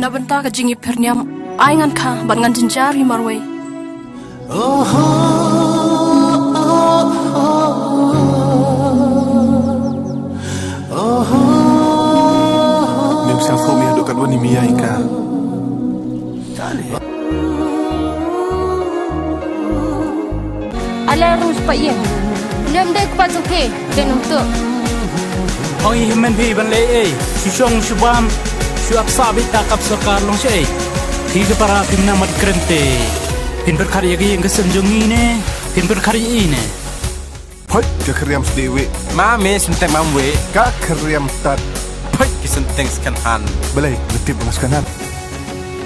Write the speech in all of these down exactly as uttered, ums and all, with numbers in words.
Bynta ka jingïapher niam, ai ngan kha bad ngan jynjar hi marwei. Nym sa khom ïa dok kat wan ym ïa ka. Ala rus pa ïa. Lem dei kpa tu ke, den untuk. Ong i hynmen phi ban leh ei, shu shong shu bam, shu ap sah beit ta kap sorkar long shaei. Phi ka para phim nang mat kren te. Phin pyrkhat ïa ka ïing ka sem jong ngi ne, phin pyrkhat ïa i ne. Phoi, ka khriam sdie wei. Ma me senteng mam wei. Ka khriam tat. Phoi, ki senteng second hand. Balei, nga tip ba nga second hand.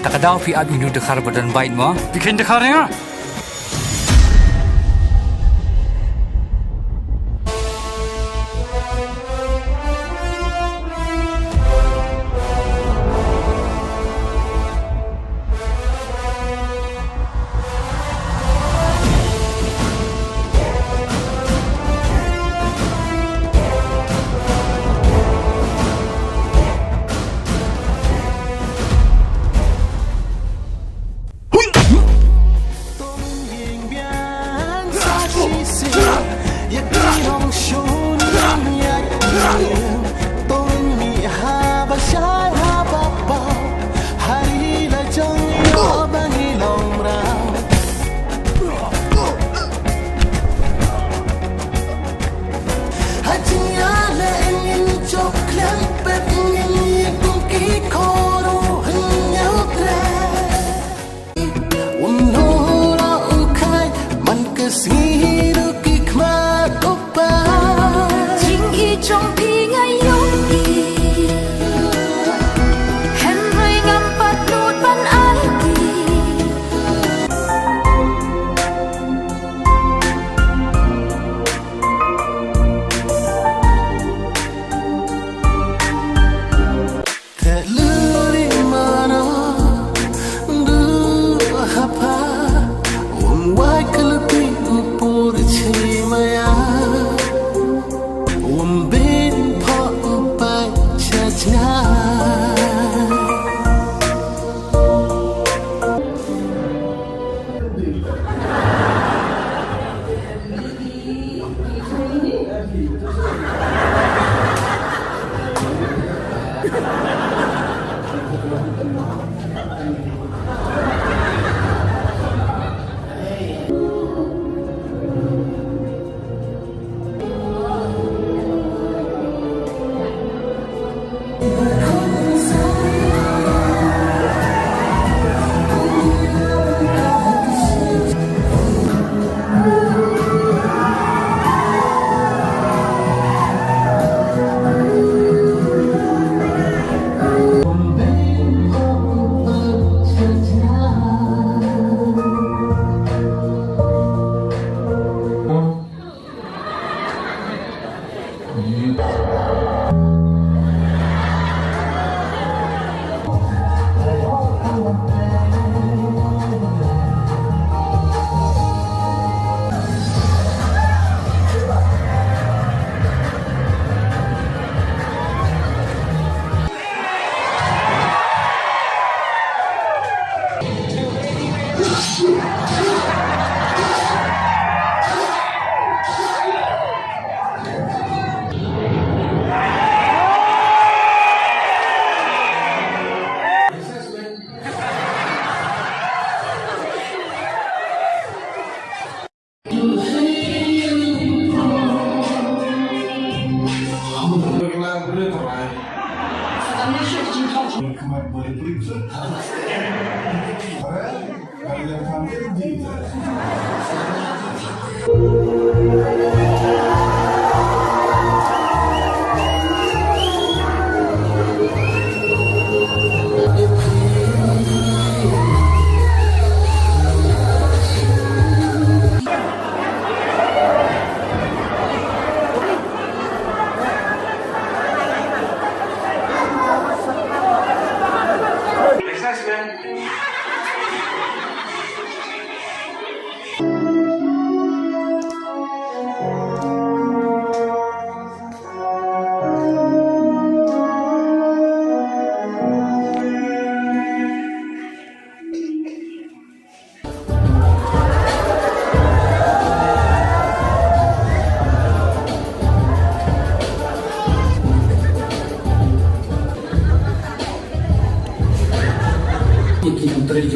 Ta ka daw phi ap ïa u dkhar ba don bait mo. Phi khein dkhar ïa nga.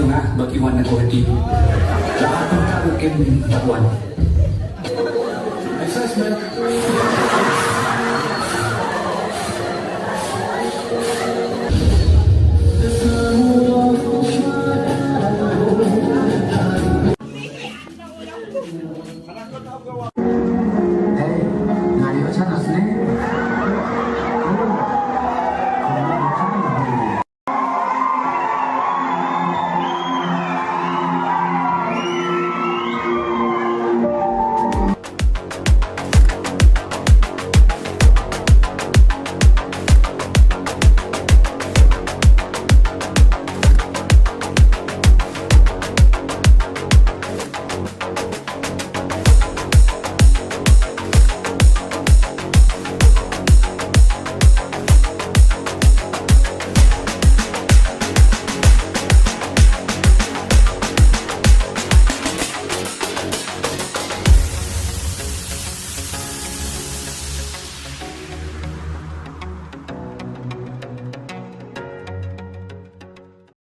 Nga ba ki wan na Guwahati. Ba ki wan. Assessment.